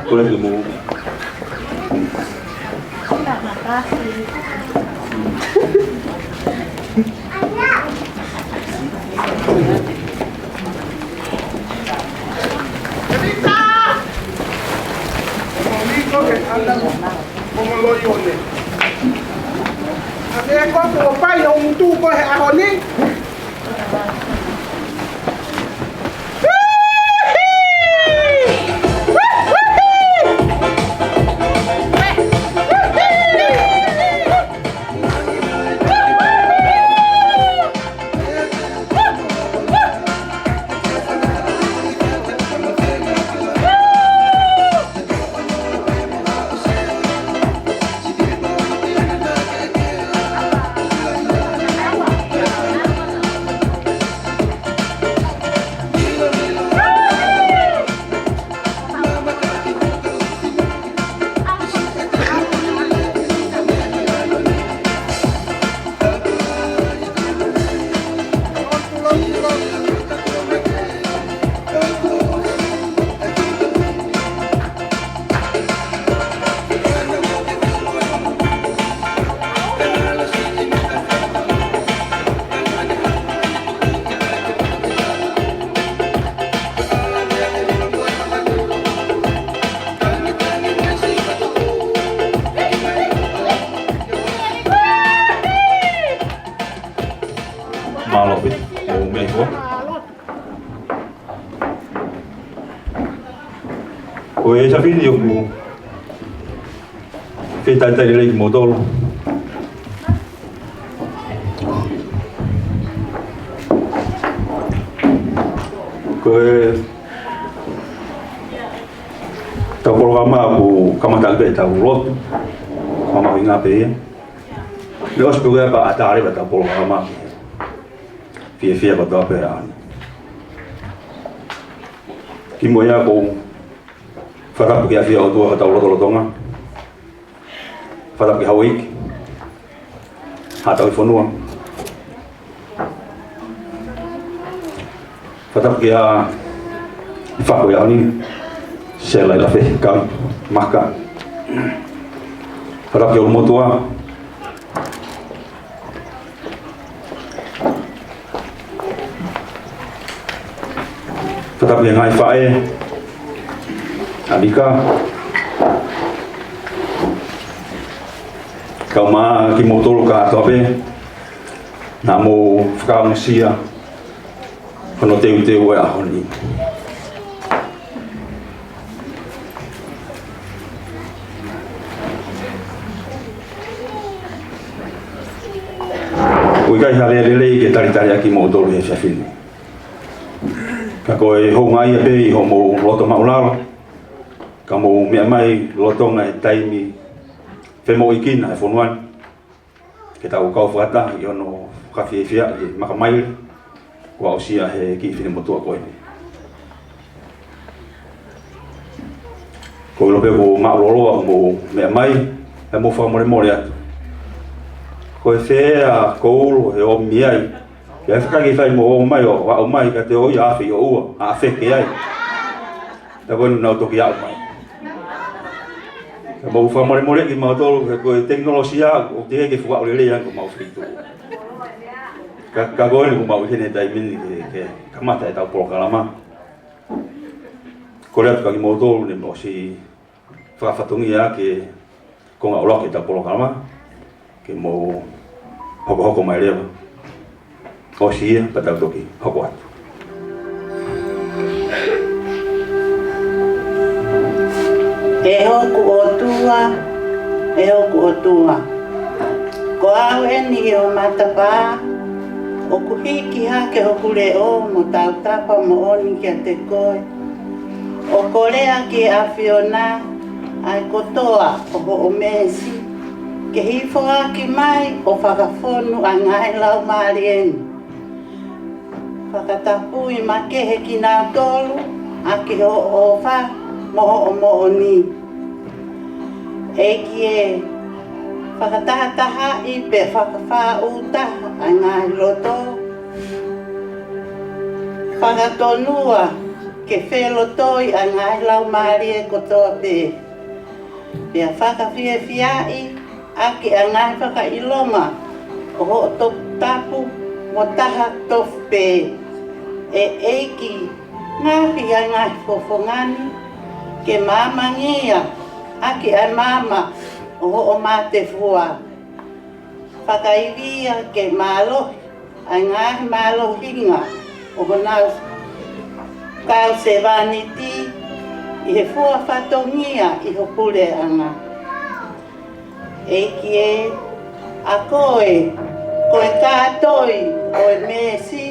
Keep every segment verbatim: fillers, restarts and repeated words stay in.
Ko e mo. Mālō pē, ʻo mei ko. Ko e efiafi ni ʻoku fetalitali lelei kimoutolu. Ko ʻetau polokalama ʻoku kamata pē ʻetau lotu. Mamahinga pē ia. Neongo pē ʻoku ʻi ai pē ʻa e tali ʻetau polokalama. Fiefia kotoa pē ʻaho ni. Kimuʻa ia ʻoku ou fakatapu ki he ʻafio ʻa e ʻOtua ʻi hotau lotolotonga. Fakatapu ki he houʻeiki, haʻa tauhi fonua. Fakatapu ki he faʻu ʻi he ʻaho ni, Sela Lafe, kau maka. Fakatapu ki he ʻulumotuʻa. Fakatapu ki he ngaahi faʻē, ʻa Mika. Kae ʻumaʻā kimoutolu kātoa pē naʻa mou fakaongosia hono teuteu ʻo e ʻaho ni. ʻOku ʻikai ha lea lelei ke talitali ʻaki kimoutolu he efiafi ni. Ka ko e houngaʻia pē ʻi hoʻomou loto māʻulalo, ka mou meʻa mai lolotonga e taimi femoʻuekina e fonua ni. Ke tau kau fakataha ʻi hono fakafiefiaʻi e makamaile kuo aʻusia he kiʻi finemotuʻa ko eni. ʻOku ou ʻilo pē kuo māʻuloloa hoʻomou meʻa mai, ʻa e mou fakamolemole atu. Ko e fē ʻa e koula ʻe ʻomi ai, ke ʻai fakaki fai mo ō mai ʻo aʻu mai ka te ʻo ia afe ʻi ʻoua, ʻa afe ke ai. Ka ko eni nau toki aʻu mai. Ka mou fakamolemoleʻi kimautolu, he ko e tekinolosia ʻoku teʻeki ke fuaʻu lelei ange ko mau fitu. Ka, ka ko eni kuo mau ʻi heni he taimi ni ke, ke kamata ʻetau polokalama. Kole atu kia kimoutolu ne mou ʻosi fakafatongia ki he konga ʻuluaki ʻetau polokalama, ke mou hokohoko mai leva. ʻOsi ia, pea tau toki hoko atu. ʻE hoku ʻOtua, ʻe hoku ʻOtua, ko au eni ʻi ho matapā, ʻoku hiki hake hoku leʻo mo tautapa moʻoni kiate koe. ʻO kolea ki he ʻAfiona ʻa e kotoa ʻo hoʻo meesi, ke hifo ʻaki mai ʻo fakafonu ʻa e ngaahi laumālie ni. Fakatapui makehe kinautolu ʻaki hoʻo ʻofa mo hoʻo moʻoni. ʻEiki ē, fakatahatahaʻi pea fakafāʻūtaha ʻa e ngaahi loto. Fakatonua ke felotoi ʻa e ngaahi laumālie kotoa pē. Pea fakafiefiaʻi ʻaki ʻa e ngaahi fakaʻilonga ʻo hoʻo toputapu mo taha tofu pē. ʻE ʻEiki, ngaohi ʻa e ngaahi fofonga ni ke maamangia ʻaki ʻa e maama ʻo hoʻo mātefua. Fakaivia ke mālohi ʻa e ngaahi mālohinga ʻo honau kau sevāniti ʻi he fua fatongia ʻi ho puleʻanga. ʻEiki ē, ʻa koe, ko e kātoi ʻo e meesi,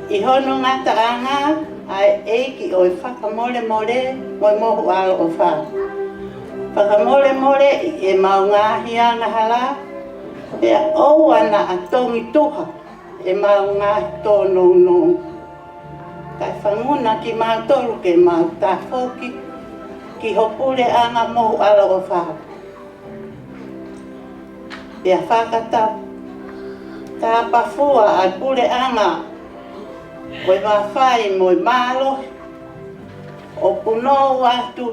ʻi hono ngataʻanga ʻa e ʻEiki ʻo e fakamolemole mo e mohu ʻaloʻofa. Fakamolemoleʻi ʻemau ngaahi angahala, pea ʻoua naʻa tongi tuha ʻemau ngaahi tōnounou. Kae fanguna kimautolu ke mau tafoki ki ho puleʻanga mohu ʻaloʻofa. Pea fakata-, tapafua ʻa e puleʻanga ʻo e mafai mo e mālohi ʻo punou atu.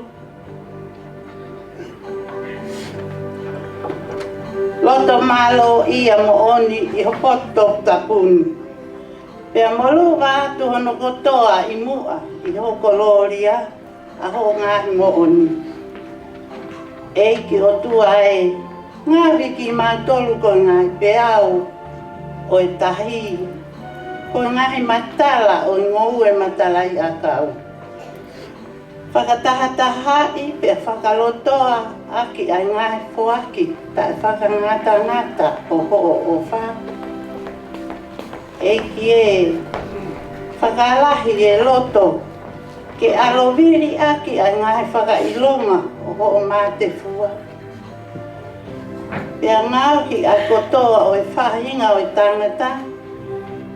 Loto mālō ia moʻoni ʻi ho potu toputapu ni. Pea moluva atu hono kotoa ʻi muʻa ʻi ho kolōlia ʻa hoʻo ngaahi moʻoni. ʻEiki ʻOtua ē, ngaohi kimautolu ko e ngaahi peau ʻo e tahi, ko e ngaahi matala ʻo e ngoue matalaʻiʻakau. Fakatahatahaʻi pea fakalotoa ʻaki ʻa e ngaahi foaki taʻefakangatangata ʻo hoʻo ʻofa. ʻEiki ē, fakalahi e loto ke ʻalovili ʻaki ʻa e ngaahi fakaʻilonga ʻo hoʻo mātefua. Pea ngaohi ʻa e kotoa ʻo e faʻahinga ʻo e tangata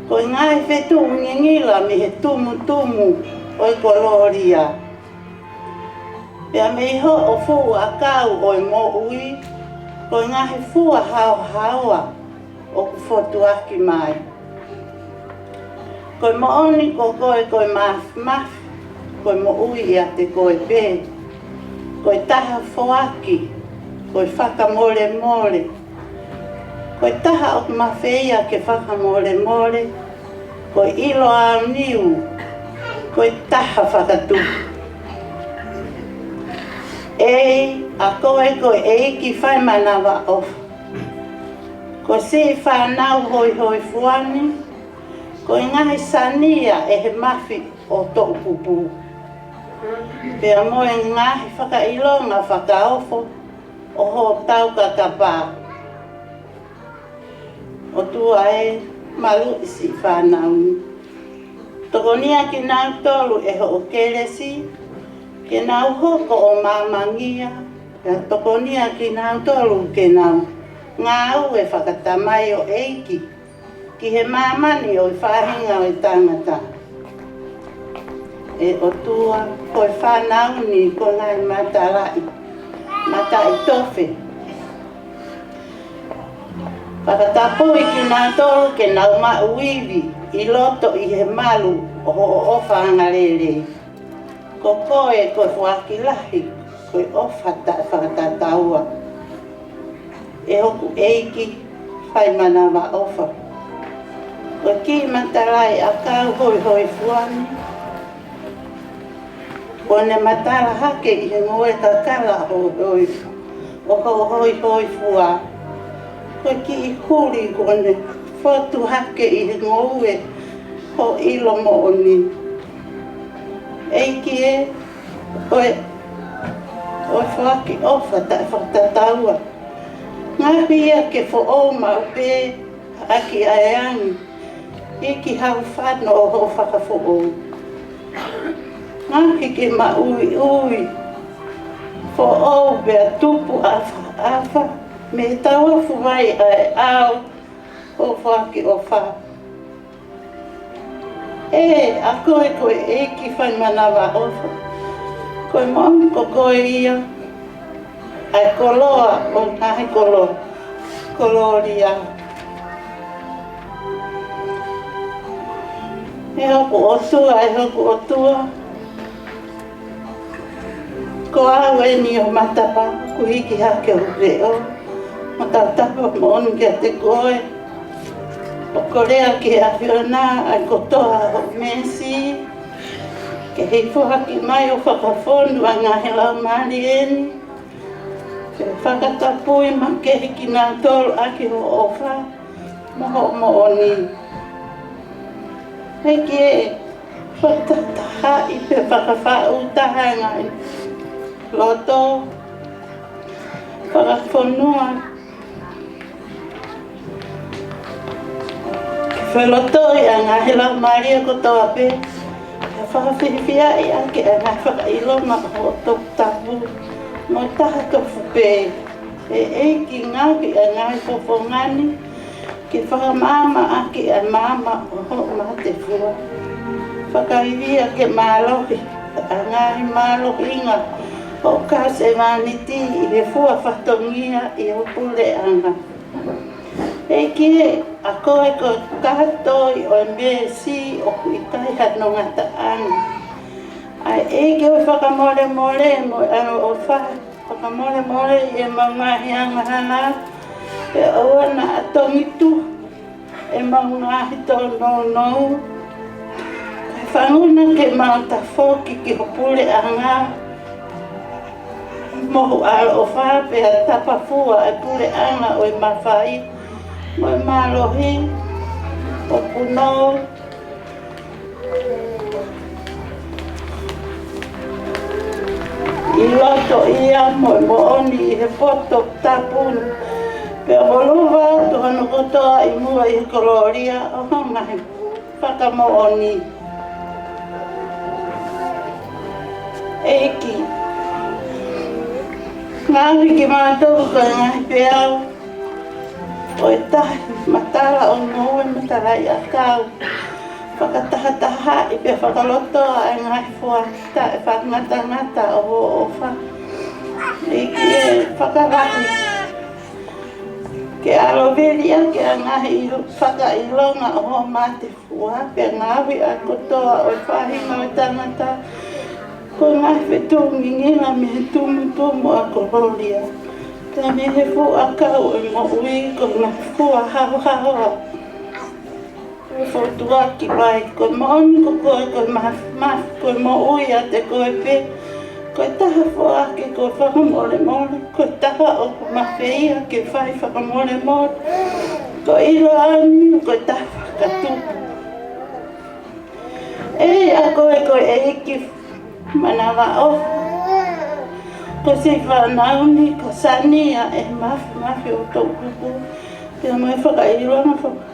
ko e ngaahi fetuʻu ngingila mei he tumutumu ʻo e kolōlia. Pea mei hoʻo fuʻu ʻakau ʻo e moʻui ko e ngaahi fua haohaoa ʻoku fotuaki mai. Ko e moʻoni ko koe ko e mafimafi, ko e moʻui ʻiate koe pē. Ko e taha foaki, ko e fakamolemole. Ko e taha ʻoku mafeia ke fakamolemole, ko e ʻilo aoniu, ko e taha fakatupu. ʻEi, ʻa koe ko e ʻEiki fai manavaʻofa. Ko siʻi fānau hoihoifua ni, ko e ngaahi sania ʻe he mafi ʻo toʻukupu. Pea mo e ngaahi fakaʻilonga fakaofo ʻo hoʻo taukakapa. ʻOtua ē, maluʻi siʻi fānau ni. Tokonia kinautolu ʻe hoʻo kelesi, ke nau hoko ʻo māmangia, pea tokonia kinautolu ke nau ngāue fakatamaioʻeiki ki he māmani ʻo e faʻahinga ʻo e tangata. ʻE ʻOtua, ko e fānau ni ko e ngaahi matalaʻi, mataʻitofe. Fakatapui kinautolu ke nau maʻu ivi ʻi loto ʻi he malu ʻo hoʻo ʻofa angalelei. Ko koe ko e foaki lahi, ko e ʻofa taʻefakatataua. ʻE hoku ʻEiki fai manavaʻofa. Ko e kiʻi matalaʻiʻakau hoihoifua ni, kuo ne matala hake ʻi he ngoue kakala hohoi, ʻo hoʻo hoihoifua. Ko e kiʻi huli kuo ne fotu hake ʻi he ngoue hoʻo ʻilo moʻoni. ʻEiki ē, ko e, ko e foaki ʻofa taʻefakatataua. Ngaohi ia ke foʻou maʻu pē ʻaki ʻa e angi, ʻi he hau fano ʻo hoʻo fakafoʻou. Ngaohi ke maʻuiʻui, foʻou pea tupu ʻafaʻafa mei he tauafu vai ʻa e ʻao ʻo e foaki ʻofa. ʻE, ʻa koe ko e ʻEiki fai manavaʻofa. Ko e moʻoni ko koe ia ʻa e koloa ʻo e ngaahi kolo-, kolōlia. ʻE hoku ʻOtua, ʻe hoku ʻOtua, ko au eni ʻo matapā, kuo hiki hake hoku leʻo, mo tautapa moʻoni kiate koe. ʻOku ou kole ki he ʻAfiona ʻa e kotoa hoʻo meesi, ke ke foaki mai ʻo fakafonu ʻa e ngaahi laumālie ni, ke fakatapui makehe kinautolu ʻaki hoʻo ʻofa mo hoʻo moʻoni. ʻEiki ē, fakatahatahaʻi pea fakafaʻu taha ʻa e ngaahi loto, fakafonua, ke felotoʻi ʻa e ngaahi laumālie kotoa pē, ke fakafiefiaʻi ʻaki ʻa e ngaahi fakaʻilonga ʻo hoʻo toputapu mo e taha tofu pē. ʻE ʻEiki, ngaohi ʻa e ngaahi fofonga ni ke fakamaama ʻaki ʻa e maama ʻo hoʻo matefua. Fakaivia ke mālohi ʻa e ngaahi mālohinga ʻo e kau sevāniti ʻi he fua fatongia ʻi ho puleʻanga. ʻEiki ē, ʻa koe ko e kātoi ʻo e meesi ʻoku ʻikai hano ngataʻanga. ʻA e ʻEiki ʻo e fakamolemole mo e ʻaloʻofa, fakamolemole ʻi heʻemau ngaahi angahala, pea ʻoua naʻa tongituha ʻemau ngaahi tōnounou, kae fanguna ke mau tafoki ki ho puleʻanga mo ho ʻaloʻofa, pea tapafua e puleʻanga ʻo e mafai mo e mālohi ʻo punou ʻi loto ia mo e moʻoni ʻi he poto tapu ni. Pea ʻoku mau ʻofa atu hono kotoa ʻi muʻa ʻi he kolōlia ʻo ho ngaahi fakamoʻoni. ʻEiki, ngaohi kimautolu ko e ngaahi peau ʻo e tahi matala ʻo e ngoue matalaʻiʻakau. Fakatahatahaʻi pea fakalotoa ʻa e ngaahi fua taʻefakangatangata ʻo hoʻo ʻofa. ʻEiki ē, fakalahi ke ʻalovili ʻaki ʻa e ngaahi ʻilo-, fakaʻilonga ʻo hoʻo matefua, pea ngaohi ʻa e kotoa ʻo e faʻahinga ʻo e tangata ko e ngaahi fetuʻu ngingila mei he tumutumu ʻa e kolōlia, pea mei he fuʻu ʻakau ʻo e moʻui ko e ngaahi fua haohaoa. Ko e fotuaki mai, ko e moʻoni ko koe, ko e mafimafi, ko e moʻui ʻiate koe pē. Ko e taha foaki, ko e fakamolemole, ko e taha ʻoku mafeia ke fai fakamolemole. Ko e ʻiloange, ko e taha fakatupu. ʻEiki, ʻa koe ko e ʻEiki manavaʻofa. Ko siʻi fānau ni, ko e sani ia ʻe mafimafi ʻo toʻukupu, pea mo e fakaʻilonga faka-,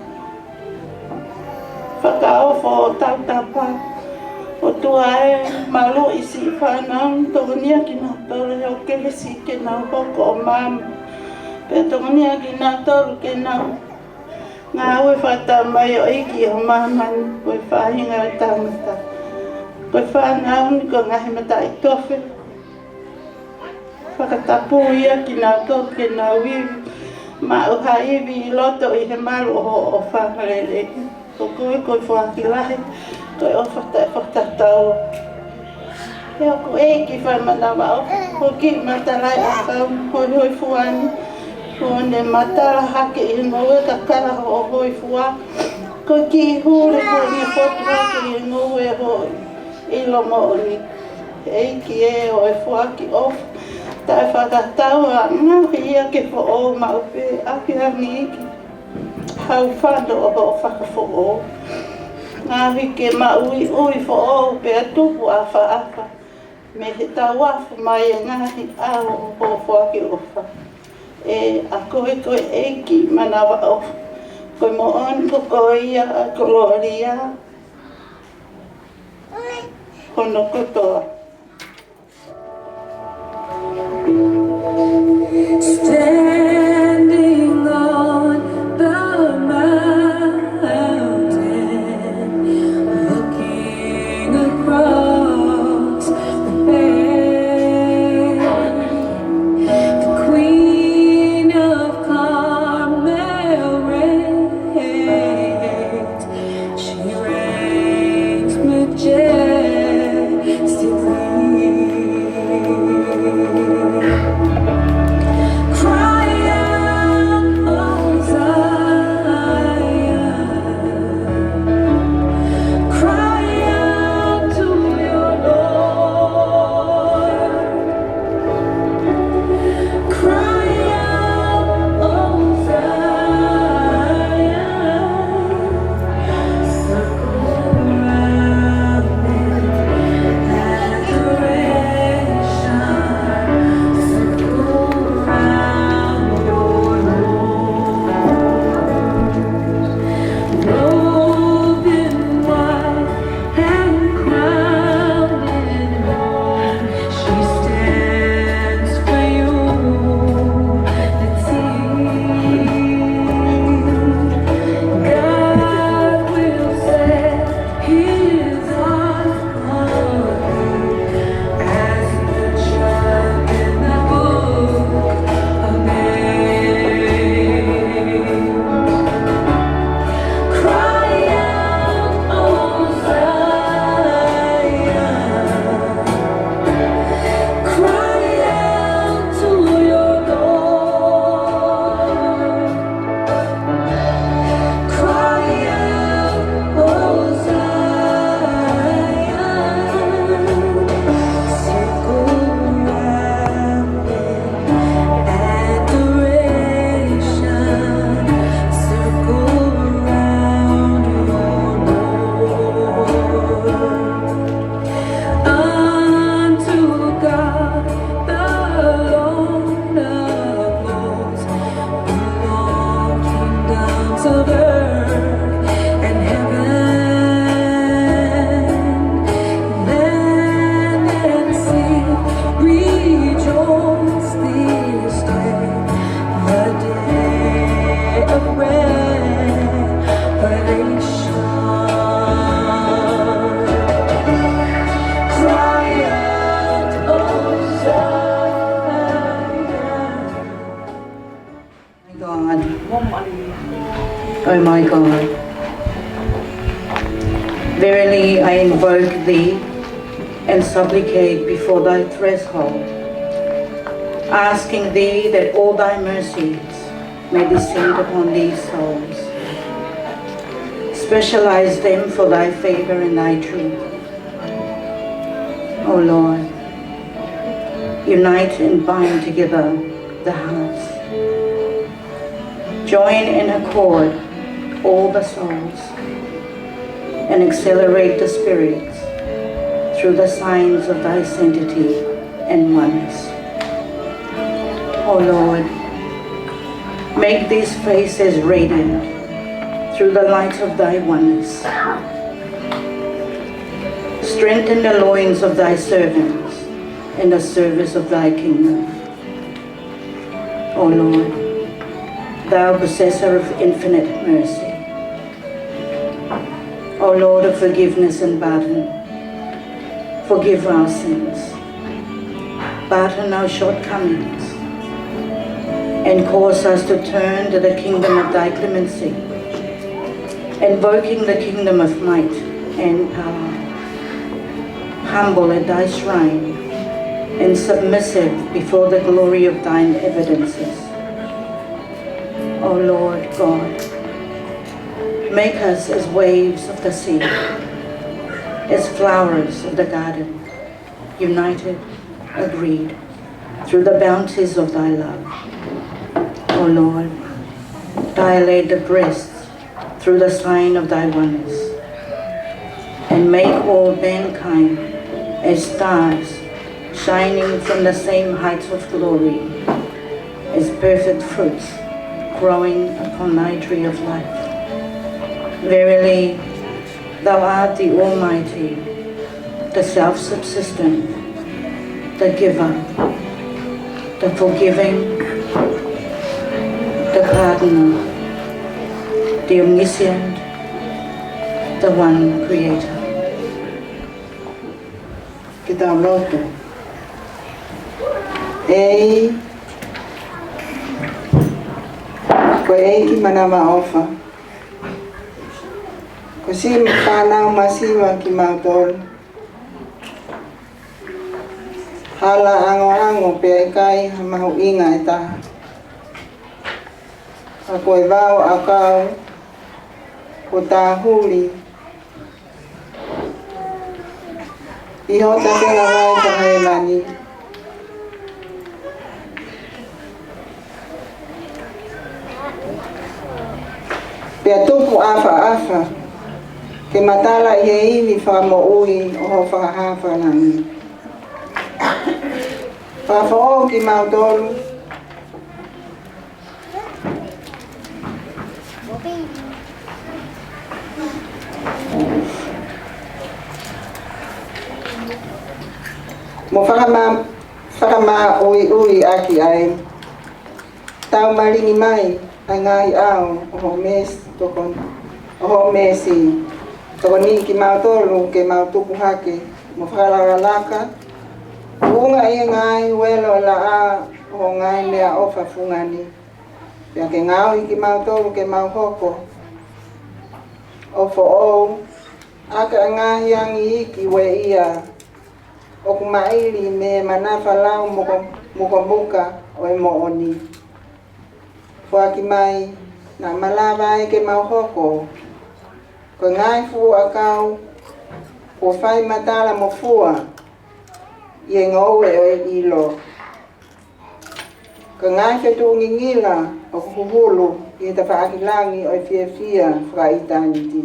fakaofo ʻo tautapa. ʻOtua ē, maluʻi siʻi fānau ni, tokoniʻi kinautolu ʻi ho kelesi ke nau hoko ʻo maama. Pea tokoniʻi kinautolu ke nau ngāue fakataulaʻeiki ʻi ho māmani, ko e faʻahinga ʻo e tangata. Ko e fānau ni ko e ngaahi mataʻitofe. Fakatapui kinautolu ke nau ivi, maʻu ha ivi ʻi loto ʻi he malu ʻo hoʻo ʻofa lelei. Ko koe ko e foaki lahi, ko e ʻofa taʻefakatatau. ʻE hoku ʻEiki fai manavaʻofa, ko e kiʻi matalaʻiʻakau hoihoifua ni, kuo ne matala hake ʻi he ngoue kakala hoʻo hōifua. Ko e kiʻi huli kuo ne fotu hake ʻi he ngoue hoʻo ʻilo moʻoni. ʻEiki ē, ʻo e foaki ʻofa taʻefakatatau, ngaohi ia ke foʻou maʻu pē ʻaki ha niʻihi hau fano ʻo hoʻo fakafoʻou. Ngaohi ke maʻu ʻuiʻui foʻou pea tupu ʻafaʻafa mei he tauafu mai e ngaahi ʻao ʻo hoʻo foaki ʻofa. ʻE, ʻa koe ko e ʻEiki manavaʻofa. Ko e moʻoni ko koe ia ʻa e kolōlia hono kotoa. Standing on the mountain, looking across the bay, the Queen of Carmel reigns. She reigns. O my God, verily I invoke thee and supplicate before thy threshold, asking thee that all thy mercies may descend upon these souls. Specialize them for thy favor and thy truth. O Lord, unite and bind together the hearts. Join in accord all the souls and accelerate the spirits through the signs of thy sanctity and oneness. O Lord, make these faces radiant through the light of thy oneness. Strengthen the loins of thy servants in the service of thy kingdom. O Lord, thou possessor of infinite mercy, O Lord of forgiveness and pardon, forgive our sins, pardon our shortcomings, and cause us to turn to the kingdom of thy clemency, invoking the kingdom of might and power, humble at thy shrine and submissive before the glory of thine evidences. O Lord God, make us as waves of the sea, as flowers of the garden, united, agreed, through the bounties of thy love. O Lord, dilate the breasts through the sign of thy oneness, and make all mankind as stars shining from the same heights of glory, as perfect fruits growing upon thy tree of life. Verily, thou art the Almighty, the self-subsistent, the giver, the forgiving, the pardoner, the omniscient, the one creator. Ke tau lotu. ʻEiki, ko e ʻEiki manavaʻofa, ko siʻi fānau masiva kimautolu. Hala angoango pea ʻikai ha mahuʻinga ʻe taha. Ka ko e vao ʻakau kuo tāhuli ʻi ho tapenga vai fakahēvani. Pea tupu ʻafaʻafa ke matala ʻi he ivi fakamoʻui ʻo ho fakahā fakalangi. Fakafoʻou kimautolu mo fakama-, fakamāʻuiʻui ʻaki ʻa e taumalingi mai ʻa e ngaahi ʻao ʻo ho mēsi tokon-, ʻo ho mēsi. Tokoniʻi kimautolu ke mau tupu hake mo fakalakalaka, tuʻunga ʻi he ngaahi uelo laʻā ʻo ho ngaahi meʻaʻofa fungani. Pea ke ngaohi kimautolu ke mau hoko ʻo foʻou ʻaki ʻa e ngaahi angiiki ueʻia ʻoku maʻili mei he manafa lau muka-, mukamuka ʻo e moʻoni. Foaki mai naʻa malava ai ke mau hoko ko e ngaahi fuʻu ʻakau kuo fai matala mo fua ʻi he ngoue ʻo e ʻilo. Ko e ngaahi fetuʻu ngingila ʻoku huhulu ʻi he tafaʻaki langi ʻo e fiefia fakaʻitāniti,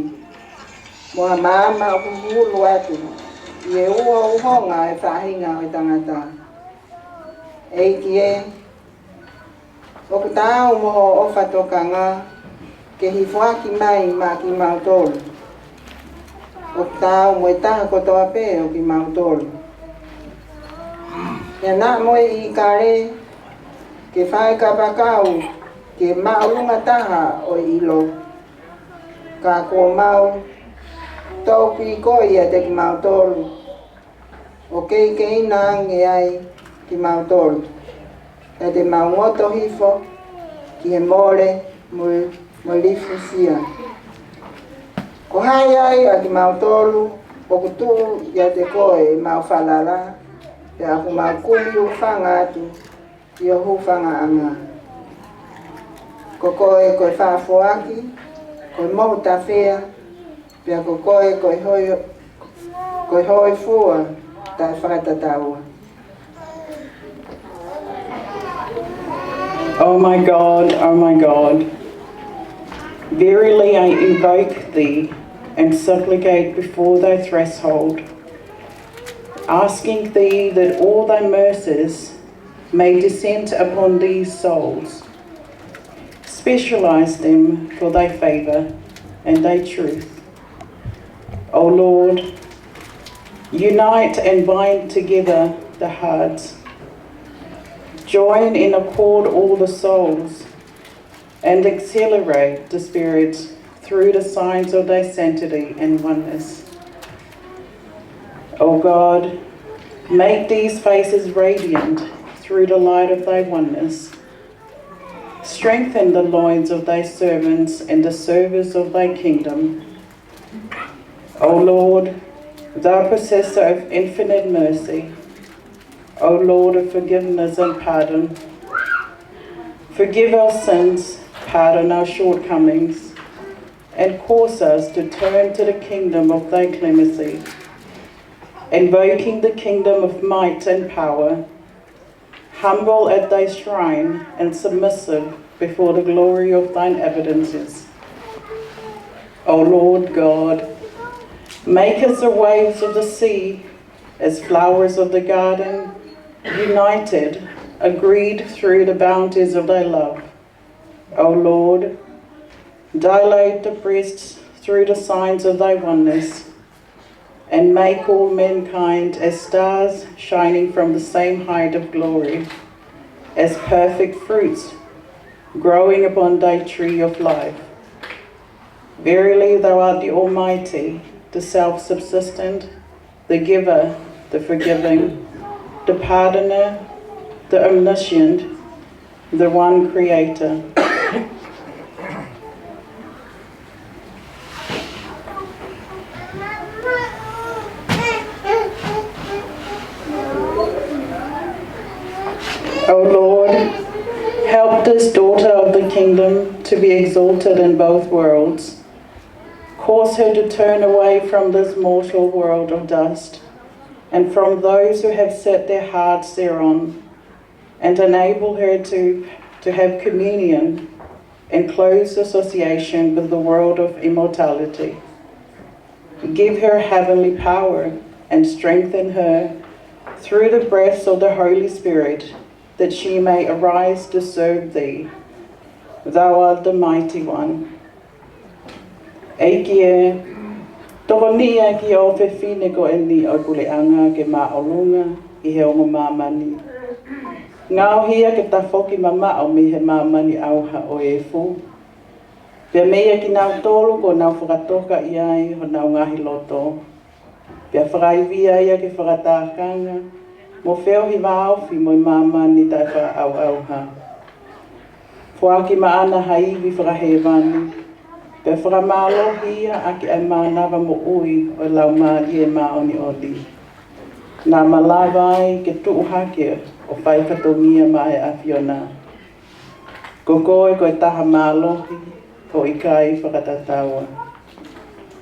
mo ha maama ʻoku huhulu atu ʻi he uhouhonga ʻo e faʻahinga ʻo e tangata. ʻEiki ē, ʻoku taau mo hoʻo ʻofa tokanga ke hifoaki mai maʻa kimautolu. ʻOku taau mo e taha kotoa pē ʻo kimautolu. Pea naʻa mo e ʻīkale ke fai kapakau ki he māʻolunga taha ʻo e ʻilo. Ka kuo mau toupīkoi ʻiate kimautolu ʻo keikei ange ai kimautolu. Pea te mau ngoto hifo ki he mole mo e mo Lifusia. Ko hai ai ʻa kimautolu ʻoku tuʻu ʻiate koe ʻemau falala, pea ʻoku mau kui hūfanga atu ʻi ho hūfangaʻanga. Ko koe ko e faʻa foaki, ko e mohu tafea, pea ko koe ko e hoi, ko e hōifua taʻefakatataua. O my God, O my God, verily I invoke thee and supplicate before thy threshold, asking thee that all thy mercies may descend upon these souls. Specialize them for thy favor and thy truth. O Lord, unite and bind together the hearts. Join in accord all the souls, and accelerate the spirits through the signs of thy sanctity and oneness. O God, make these faces radiant through the light of thy oneness. Strengthen the loins of thy servants in the service of thy kingdom. O Lord, thou possessor of infinite mercy, O Lord of forgiveness and pardon, forgive our sins, pardon our shortcomings, and cause us to turn to the kingdom of thy clemency, invoking the kingdom of might and power, humble at thy shrine and submissive before the glory of thine evidences. O Lord God, make us as waves of the sea, as flowers of the garden, united, agreed through the bounties of thy love. O Lord, dilate the breasts through the signs of thy oneness, and make all mankind as stars shining from the same height of glory, as perfect fruits growing upon thy tree of life. Verily thou art the Almighty, the self-subsistent, the giver, the forgiving, the pardoner, the omniscient, the one Creator. O Lord, help this daughter of the kingdom to be exalted in both worlds. Cause her to turn away from this mortal world of dust and from those who have set their hearts thereon, and enable her to, to have communion and close association with the world of immortality. Give her heavenly power and strengthen her through the breath of the Holy Spirit, that she may arise to serve thee. Thou art the mighty one. ʻEiki ē, tokoniʻi ʻa e kiʻi ʻofefine ko eni ʻo e puleʻanga ke māʻolunga ʻi he ongo māmani. Ngaohi ia ke tafoki mamaʻo mei he māmani ʻauha ʻo e efu. Pea meia kinautolu kuo nau fakatoka ʻi ai honau ngaahi loto. Pea fakaivia ia ke fakatākanga mo feohi vāofi mo e māmani taʻefakaʻauʻauha. Foaki maʻana ha ivi fakahēvani, pea fakamālohi ia ʻaki ʻa e mānava moʻui ʻo e Laumālie Māʻoniʻoni, naʻa malava ai ke tuʻu hake ʻo fai fatongia maʻa e ʻAfiona. Ko koe ko e taha mālohi, ʻo ʻikai fakatataua.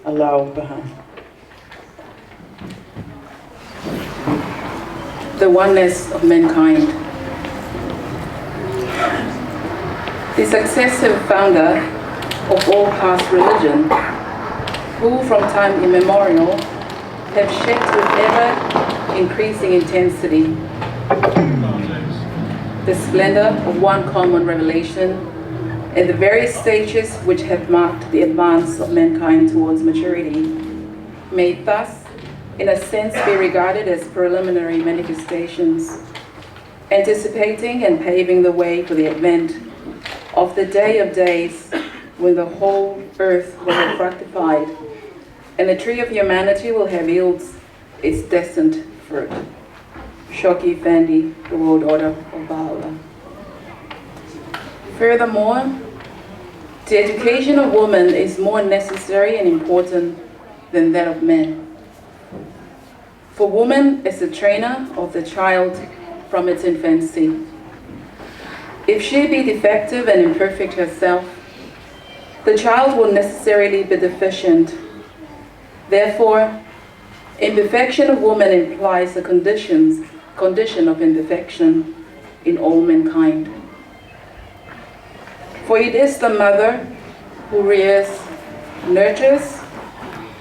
ʻAlā ʻo paha. The oneness of mankind. The successive founder of all past religion, who from time immemorial have shaped with ever increasing intensity the splendor of one common revelation and the various stages which have marked the advance of mankind towards maturity, may thus, in a sense, be regarded as preliminary manifestations, anticipating and paving the way for the advent of the day of days when the whole earth will have fructified and the tree of humanity will have yielded its destined fruit. Shoki Fandi, The World Order of Baha'u'llah. Furthermore, The education of women is more necessary and important than that of men. For woman is the trainer of the child from its infancy. If she be defective and imperfect herself, the child will necessarily be deficient. Therefore, imperfection of woman implies the conditions, condition of imperfection in all mankind. For it is the mother who rears, nurtures,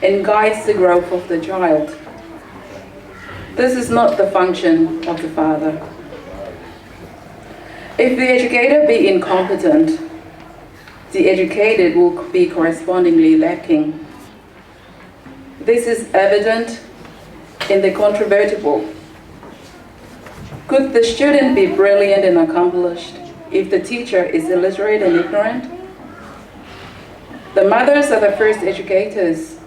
and guides the growth of the child. This is not the function of the father. If the educator be incompetent, the educated will be correspondingly lacking. This is evident in the controvertible. Could the student be brilliant and accomplished if the teacher is illiterate and ignorant? The mothers are the first educators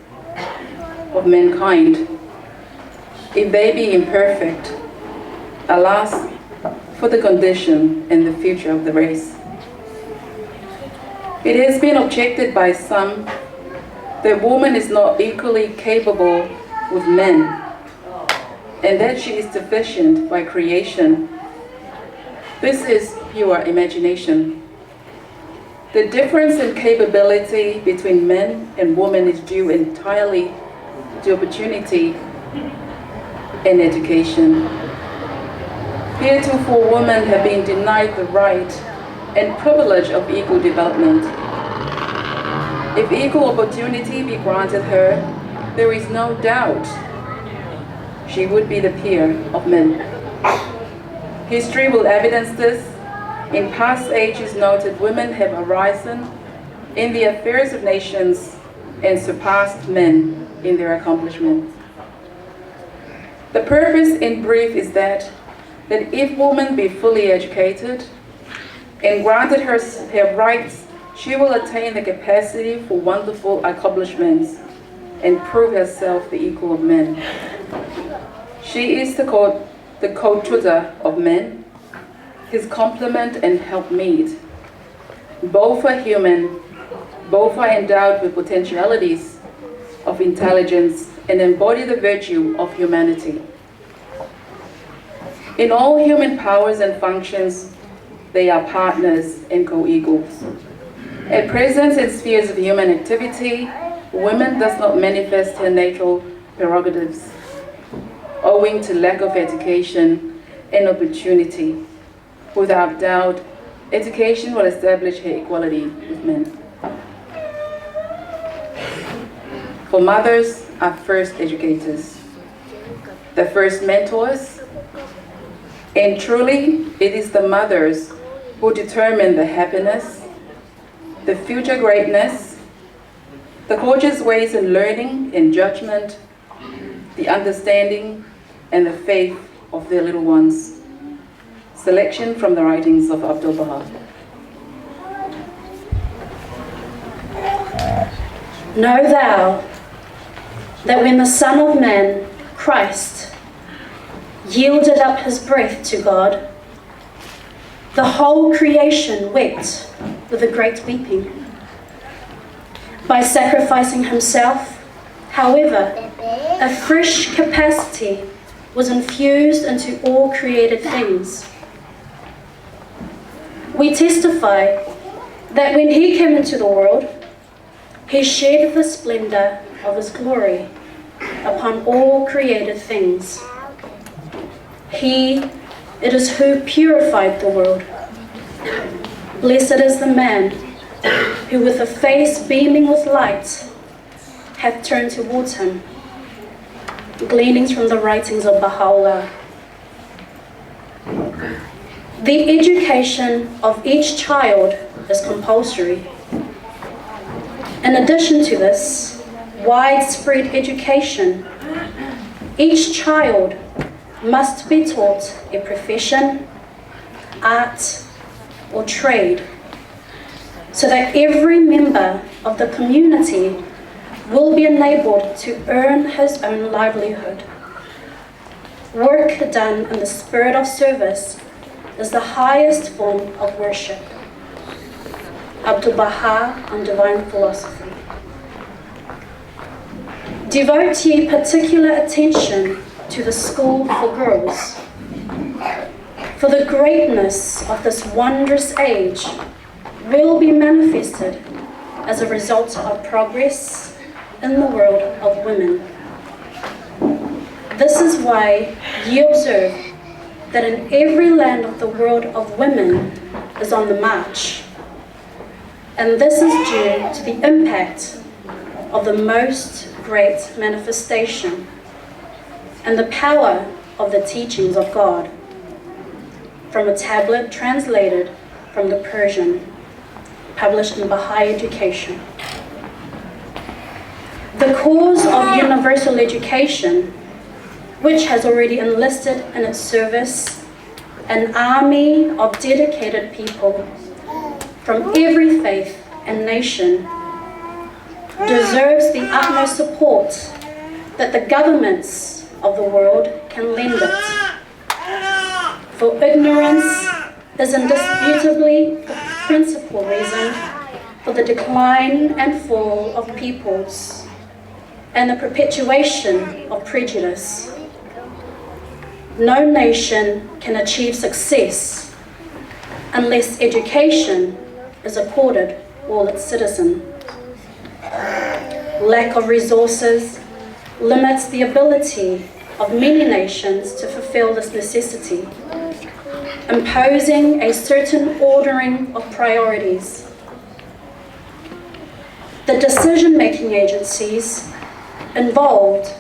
of mankind. If they be imperfect, alas, for the condition and the future of the race. It has been objected by some that woman is not equally capable with men, and that she is deficient by creation. This is pure imagination. The difference in capability between men and women is due entirely to opportunity and education. Heretofore, women have been denied the right and privilege of equal development. If equal opportunity be granted her, there is no doubt she would be the peer of men. History will evidence this. In past ages, noted women have arisen in the affairs of nations and surpassed men in their accomplishments. The purpose, in brief, is that, that if woman be fully educated and granted her, her rights, she will attain the capacity for wonderful accomplishments and prove herself the equal of men. She is the co-, the co-tutor of men, his complement and helpmeet. Both are human, both are endowed with potentialities of intelligence and embody the virtue of humanity. In all human powers and functions, they are partners and co-equals. At present, in spheres of human activity, women does not manifest her natural prerogatives, owing to lack of education and opportunity. Without doubt, education will establish her equality with men. For mothers are first educators, the first mentors, and truly it is the mothers who determine the happiness, the future greatness, the courses ways in learning and judgment, the understanding and the faith of their little ones. Selection from the writings of Abdu'l-Baha. Know thou that when the Son of Man, Christ, yielded up his breath to God, the whole creation wept with a great weeping. By sacrificing himself, however, a fresh capacity was infused into all created things. We testify that when he came into the world, he shed the splendor of his glory upon all created things. He it is who purified the world. Blessed is the man who, with a face beaming with light, hath turned towards him. Gleanings from the writings of Baha'u'llah. The education of each child is compulsory. In addition to this widespread education, each child must be taught a profession, art, or trade, so that every member of the community will be enabled to earn his own livelihood. Work done in the spirit of service is the highest form of worship. Abdu'l-Baha on divine philosophy. Devote particular attention to the school for girls, for the greatness of this wondrous age will be manifested as a result of progress in the world of women. This is why you observe that in every land of the world of women is on the march, and this is due to the impact of the most great manifestation and the power of the teachings of God. From a tablet translated from the Persian, published in Baha'i Education. The cause of universal education, which has already enlisted in its service an army of dedicated people from every faith and nation, deserves the utmost support that the governments of the world can lend it. For ignorance is indisputably the principal reason for the decline and fall of peoples and the perpetuation of prejudice. No nation can achieve success unless education is accorded all its citizens. Lack of resources limits the ability of many nations to fulfill this necessity, imposing a certain ordering of priorities. The decision-making agencies involved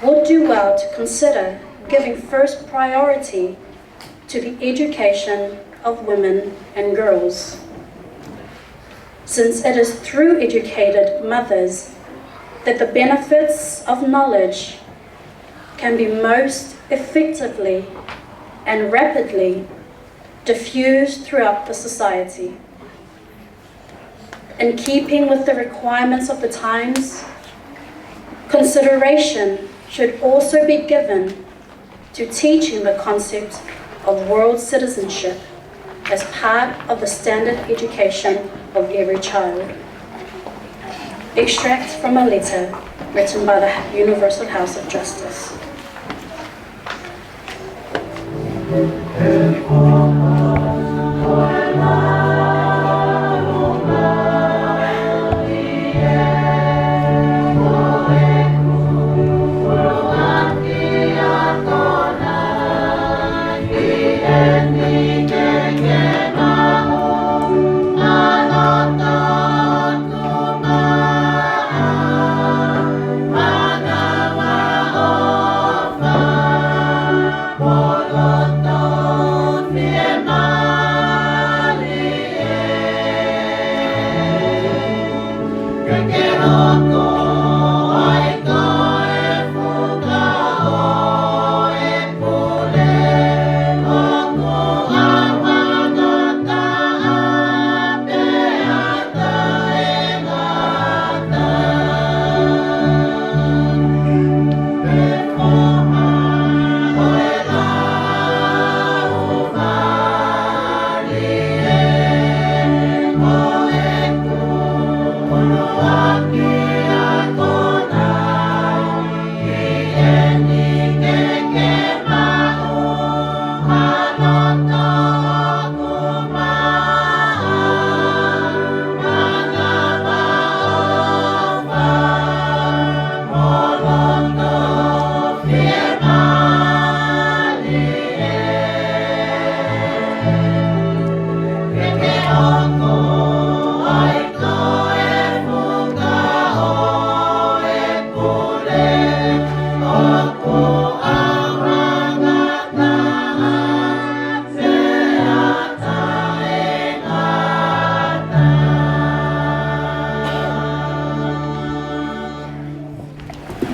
would do well to consider giving first priority to the education of women and girls, since it is through educated mothers that the benefits of knowledge can be most effectively and rapidly diffused throughout the society. In keeping with the requirements of the times, consideration should also be given to teaching the concept of world citizenship as part of the standard education of every child. Extract from a letter written by the Universal House of Justice.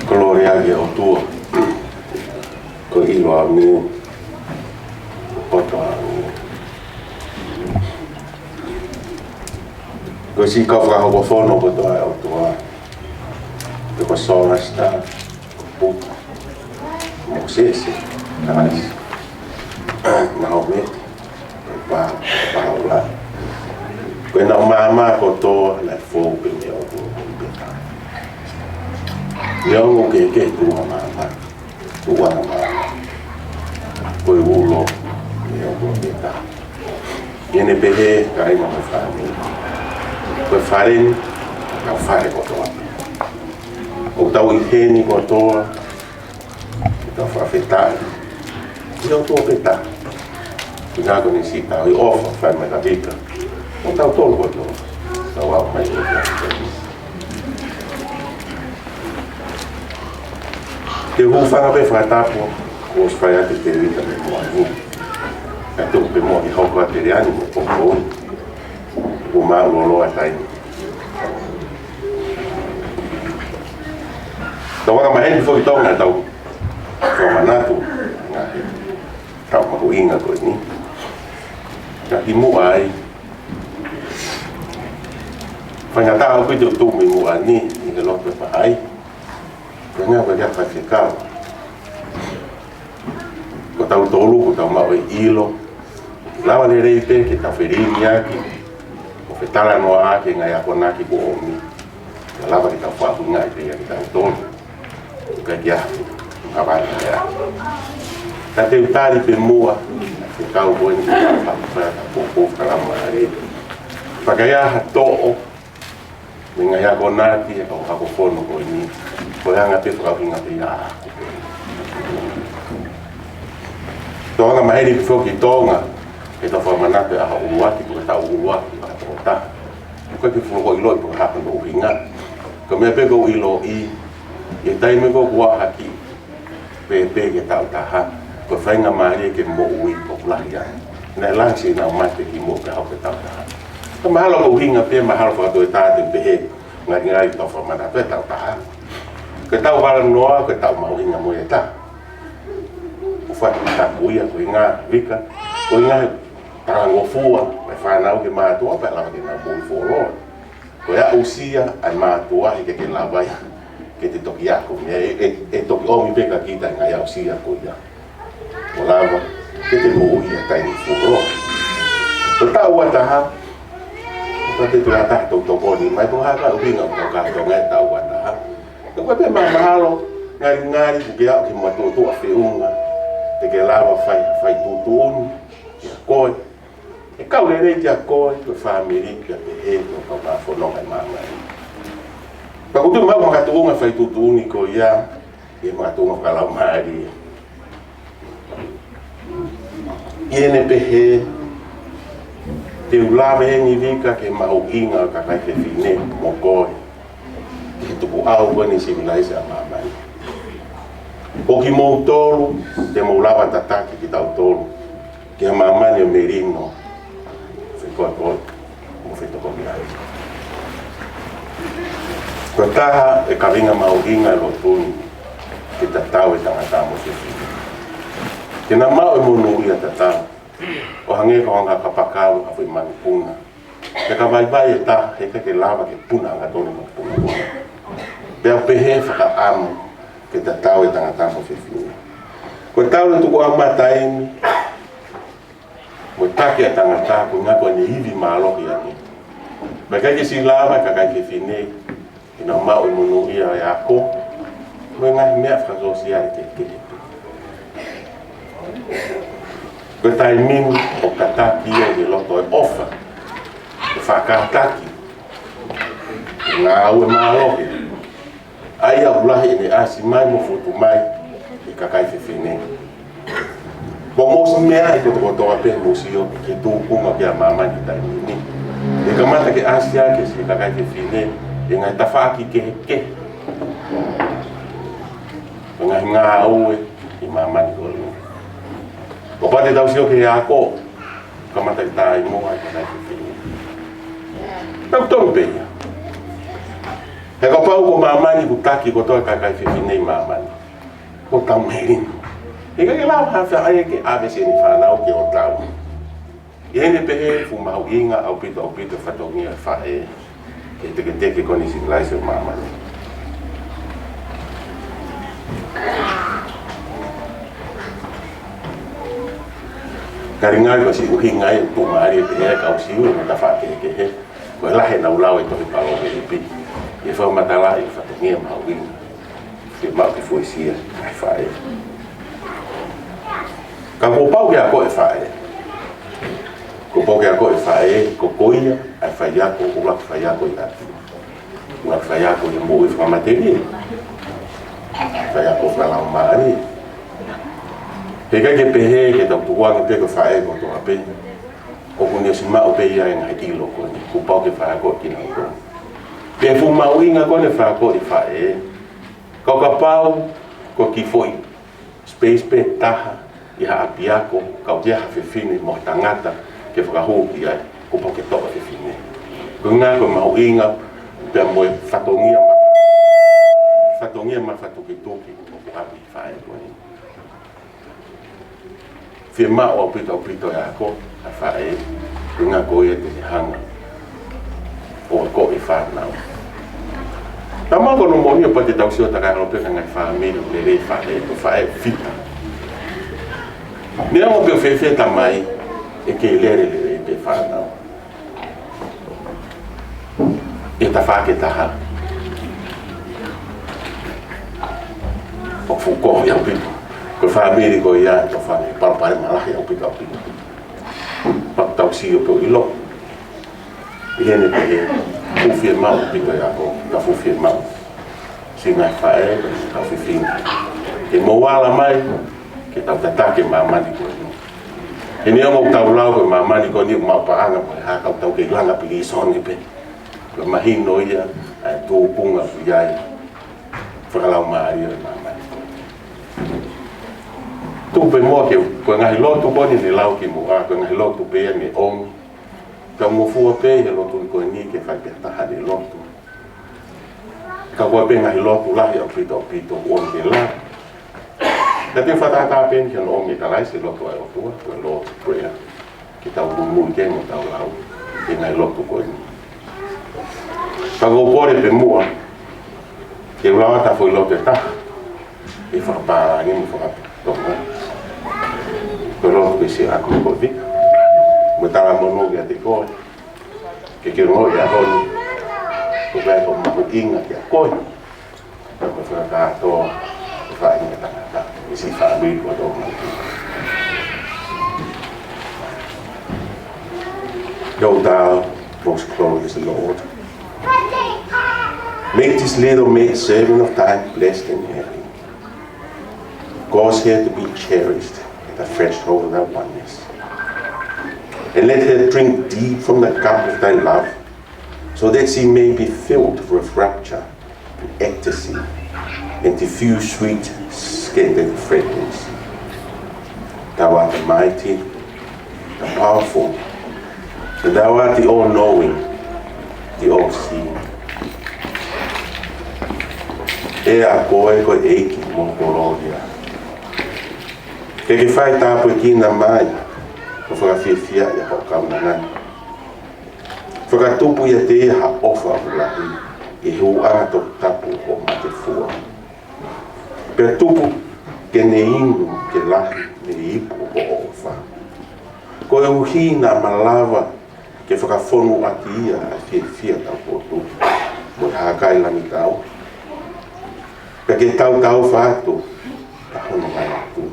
Kolōlia ki he ʻOtua, ko e ʻilo ʻa e meʻa kotoa. Ko e siʻi kau fakahoko fono kotoa ʻa e ʻOtua. Ko Sorasta, ko Puta, Mōsese, Kalasi, Nahomete, Pā, Pāula, Ko ʻenau maama kotoa naʻe fou pē mei he ʻOtua pē taha. Neongo e kehekehe tuʻunga maama, tuʻunga maama, ko e ulo mei he ʻOtua pē taha. ʻI heʻene pehē, kāinga mo e fāmili, ko e fale ni, ʻetau fale kotoa. ʻOku tau ʻi heni kotoa, ʻetau fakafetaʻi ki he ʻOtua pē taha. Ko e ʻuhinga ko ʻene siʻi tauhi ʻofa, fai mai ʻa Vika, ʻo tautolu kotoa, tau aʻu mai ki he ʻaho ni. Te u hūfanga pē he fakatapu kuo ʻosi fai atu ʻe Tēvita mei Moani. Kae tuku pē muʻa ke hoko atu ʻa Teliani mo Popo, kuo mālōlō ʻa e taimi. Tau anga maheni foki Tonga ʻetau fakamanatu, ngaahi taʻu mahuʻinga ko eni. Ka kimuʻa ai, faingataʻa ʻaupito e tuʻu mei muʻa ni ʻi he loto ʻe pahai. Ko e ʻuhinga ko e kia Faifekau, ko tautolu, ko tau maʻu e ʻilo, lava lelei pē ke tau felīniaki, ʻo fetalanoaʻaki e ngaahi akonaki kuo ʻomi, kae lava ke tau fakaʻuhingaʻi pē ia kitautolu. ʻIkai ke ʻi ai ha vale ia. Ka te u tali pē muʻa, ke kau ko eni ke tau fakafetaʻi, tau poupou fakalaumālie. Pea ka ʻi ai ha toʻo mei he ngaahi akonaki ʻa e kau ako fono ko eni, ko e anga pē fakaʻuhinga pē ia ʻaʻaku. Tau anga maheni foki Tonga ʻetau fakamanatu e ʻaho ʻuluaki, pe ko e taʻu ʻuluaki ʻa e tokotaha. ʻOku ʻikai ke fuʻu ʻiloʻi pe ko e hā hono ʻuhinga. Ko e meʻa pē ʻoku ou ʻiloʻi, ʻi he taimi ko ē ʻoku ʻaʻahi ki ai pē ki he taʻu taha, ko e faingamālie ke moʻui ʻoku lahi ai. Naʻe lahi siʻenau mate kimuʻa pea aʻu ki he taʻu taha. Ka mahalo ko e ʻuhinga pē, mahalo fakatau e taʻu te u pehē, ngaahi ngaahi tau fakamanatu e taʻu taha. Ko e taʻu valanoa, ko e taʻu mahuʻinga mo ia ʻe taha. ʻOku fakatapu ia, ko e ʻuhinga, Vika, ko e ʻuhinga he talangofua e fānau ki he mātuʻa, pea lava ke nau moʻui fuoloa. Ko e aʻusia ʻa e mātuʻa heʻikai ke lava ia ke te toki ako mei ai, ʻe, ʻe, ʻe toki ʻomi pē kia kita e ngaahi aʻusia ko ia. ʻO lava ke te moʻui ʻi ha taimi fuoloa. Ko e taʻu ua taha, ka te tui ʻa taha tau tokoni mai, ko e hā e ʻuhinga ʻoku tau kātoanga he taʻu ua taha. Ka ko e pē ma-, mahalo, ngalingali ʻoku ke aʻu ki he matuʻotuʻa feʻunga te ke lava fai, fai tuʻutuʻuni kia koe. ʻE kau lelei kia koe, ko e fāmili, pea pehē ki ho kau fononga ʻi māmani. Pea ʻoku ou tui ʻoku makatuʻunga e fai tuʻutuʻuni ko ia, ʻi he makatuʻunga fakalaumālie. ʻI heʻene pehē, te u lave heni Vika ki he mahuʻinga ʻo e kakai fefine mo koe, ki he tukuʻau ko eni e sivilaise ʻa māmani. Ko kimoutolu, te mou lava tataki kitautolu ki ha māmani ʻo e melino, fekoekoe mo e fetokoniʻanga. Ko e taha e kaveinga mahuʻinga e lotu ni, ke tatau e tangata mo e fefine. Ke nau maʻu e monūʻia tatau, ʻo hangē ko e anga e kapakau ʻa e foʻi manupuna. Pea ka vaivai e taha, heʻikai ke lava ke puna hangatonu e manupuna ko ia. Pea ʻoku pehē e fakaʻamu ke tatau e tangata mo e fefine. Ko e talu e tukuʻau mata eni, mo e taki ʻa e tangata, ko e ʻuhinga ko ʻene ivi mālohi ange. Pea ʻikai ke siʻi lava e kakai fefine ke nau maʻu e monūʻia ʻo e ako, mo e ngaahi meʻa fakasōsiale kehekehe. Ko e taimi ni ʻoku tataki ia ʻi he loto ʻo e ʻofa, ʻo fakakātaki, ngāue mālohi, ʻa ia ʻoku lahi ʻene ʻasi mai mo fotu mai ʻi he kakai fefine. Mo e moʻoni meʻa ʻi he kotokotoa pē mou sio ki he tūkunga ki ʻa māmani he taimi ni. ʻE kamata ke ʻasi hake siʻi kakai fefine ʻi he ngaahi tafaʻaki kehekehe ʻo e ngaahi ngāue ʻi māmani ko eni. Kapau te tau sio ki he ako, kamata ke taimi ʻa e kakai fefine. Tau tau pē ia. He kapau ko māmani ʻoku taki kotoa e kakai fefine ʻi māmani, ko e tau melino. ʻIkai ke lava ha faʻē ke ʻave siʻene fānau ki ʻo tau. ʻI heʻene pehē, fuʻu mahuʻinga ʻaupito, ʻaupito e fatongia e faʻē ki he teketeke ko eni e sivilaise ʻo māmani. Kae ʻuhinga ko e siʻi ʻuhinga ia ʻoku tuʻumālie pehē e kau Siu ʻi he tafaʻaki kehekehe. Ko e lahi ʻenau lau e tohi palōveepi, ʻi he fakamatalaʻi e fatongia mahuʻinga ke maʻu ke fuesia ʻa e faʻē. Ka kuo pau ke akoʻi e faʻē. Kuo pau ke akoʻi e faʻē, ko, ko ia ʻa e faiako, ʻuluaki faiako ʻi ʻapi. ʻUluaki faiako ʻi he moʻui fakamatelie. Faiako fakalaumālie. He ʻikai ke pehē ke tau tukuange pē ko e faʻē kotoa pē. ʻOku ne ʻosi maʻu pē ia e ngaahi ʻilo ko eni, kuo pau ke faiakoʻi kinautolu. Pea fuʻu mahuʻinga ko eni e faiakoʻi e faʻē. Ka ʻo kapau ko e kiʻi foʻi space pē taha ʻi ha ʻapiako, ka ʻoku ʻi ai ha fefine mo ha tangata ke fakahū ki ai, kuo pau ke toʻo e fefine. Ko e ʻuhinga ko e mahuʻinga pea mo e fatongia ma-, fatongia mafatukituki ʻoku ʻi he faʻē ko eni. Fiemaʻu ʻaupito ʻaupito e ako ʻa e faʻē, ʻuhinga ko ia te ne hanga ʻo akoʻi e fānau. Tau maʻu ko hono moʻoni ʻo pau ke tau sio takai holo pē ki he ngaahi fāmili lelei e faʻē, ko e faʻē fita. Neongo pe ʻoku fēfē e tamai, ʻe kei lele lelei pē e fānau. ʻI he tafaʻaki ʻe taha. ʻOku fuʻu kovi ʻaupito. Ko e fāmili ko ia ʻoku fai e palopalema lahi ʻaupito ʻaupito. Pea tau sio pē ʻo ʻilo. ʻI heʻene pehē, fuʻu fiemaʻu ʻaupito e ako, ka fuʻu fiemaʻu siʻi ngaahi faʻē, kau fefine, ke mou ala mai, ke tau tataki e māmani ko eni. He neongo ʻoku tau lau ko e māmani ko eni ʻoku maʻu paʻanga mo e hā, ka ʻoku tau kei langa pilīsone pē. Ko e mahino ia ʻa e tūkunga ʻoku ʻi ai fakalaumālie ʻo e māmani ko eni. Tuku pē muʻa ke, ko e ngaahi lotu ko eni ne lau kimuʻa, ko e ngaahi lotu pē ia ne ʻomi. Tau ngofua pē ʻi he lotu ko eni ke fai pē ha taha ʻene lotu. Ka ko e pē ngaahi lotu lahi ʻaupito ʻaupito ʻoku ʻomi ke lau. Ka te u fakatātā pē eni ki hono ʻomi ʻe Kalaisi e lotu ʻa e ʻOtua, ko e Lord's Prayer. Ke tau muimui ki ai mo tau lau e ngaahi lotu ko eni. Ka ʻoku ou kole pē muʻa ke u lau atu ha foʻi lotu ʻe taha, ʻi he fakapālangi mo fakatonga. Ko e lotu ki he Siasi ko eni. Mo e talamonū kiate koe. Ke ke ongoʻi he ʻaho ni, ko e meʻa ʻoku mahuʻinga kiate koe, ka ko e fakakātoa ʻo e faʻahinga tangata, ʻi siʻi fāmili kotoa mai. Go thou most glorious Lord. Make this little maid servant of thine blessed and happy. Cause her to be cherished at the threshold of thy oneness. And let her drink deep from the cup of thy love, so that she may be filled with rapture and ecstasy and diffuse sweet, scented fragrance. Thou art the mighty, the powerful, and thou art the all-knowing, the all-seeing. ʻE ʻa koe ko e ʻEiki mo e kolōlia. Ke ke fai tāpuekina mai, ʻo fakafiefiaʻi ʻa hoʻo kaunanga ni. Fakatupu ʻiate ia ha ʻofa ʻoku lahi, ʻi he hūʻanga toputapu ʻo e mate fua. Pea tuku ke ne inu ke lahi mei he ipu ʻo hoʻo ʻofa. Koeʻuhi naʻa malava ke fakafonu ʻaki ia ʻa e fiefia taupotu, mo e hākai langitau. Pea ke tautaufa atu ʻa hono ngāue atu.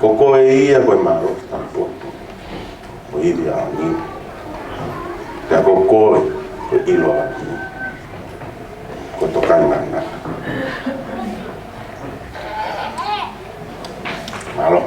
Ko koe ia ko e mālohi taupotu, mo e ivi ʻaonga. Pea ko koe ko e ʻiloa ʻaonga. Ko e tokanga ʻaonga. Mālō.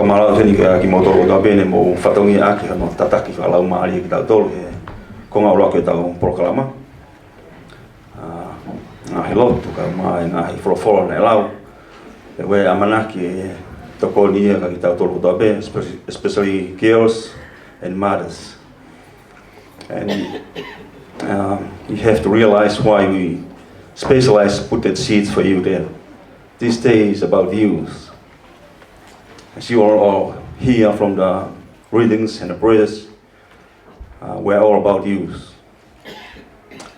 Mālō ʻeni kia kimoutolu kotoa pē ne mou fatongia ʻaki hono tataki fakalaumālie kitautolu he konga ʻuluaki ʻetau polokalama. ʻA, ngaahi lotu kae ʻumaʻā e ngaahi folofola naʻe lau. ʻE ʻamanaki ʻe tokoni ia kia kitautolu kotoa pē, especially, especially girls and mothers. And, um, you have to realize why we specialize put that seeds for you there. This day is about youth. As you all, all hear from the readings and the prayers, uh, we're all about youth.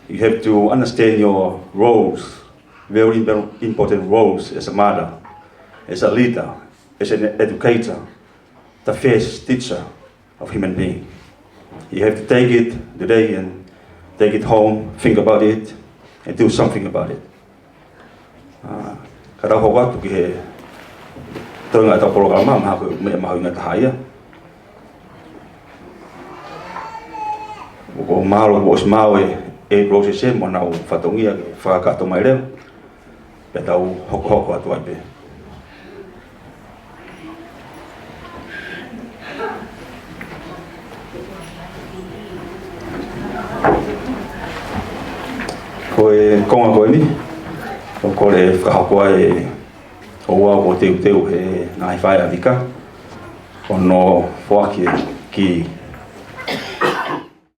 You have to understand your roles, very impo-, important roles as a mother, as a leader, as an educator, the first teacher of human being. You have to take it today and take it home, think about it, and do something about it. ʻA, ka tau hoko atu ki he toenga ʻetau polokalama, mahalo ko e meʻa mahuʻinga taha ia. ʻOku ou mālō kuo ʻosi maʻu ʻe, ʻe Rose Semo ʻenau fatongia ke fakakakato mai leva. Pea tau hokohoko atu ai pē. Ko e konga ko eni, ʻoku ou kole fakahoko ai ʻa e ouau kuo teuteu ʻe he ngaahi faʻē ʻa Vika, ʻo nau foaki ki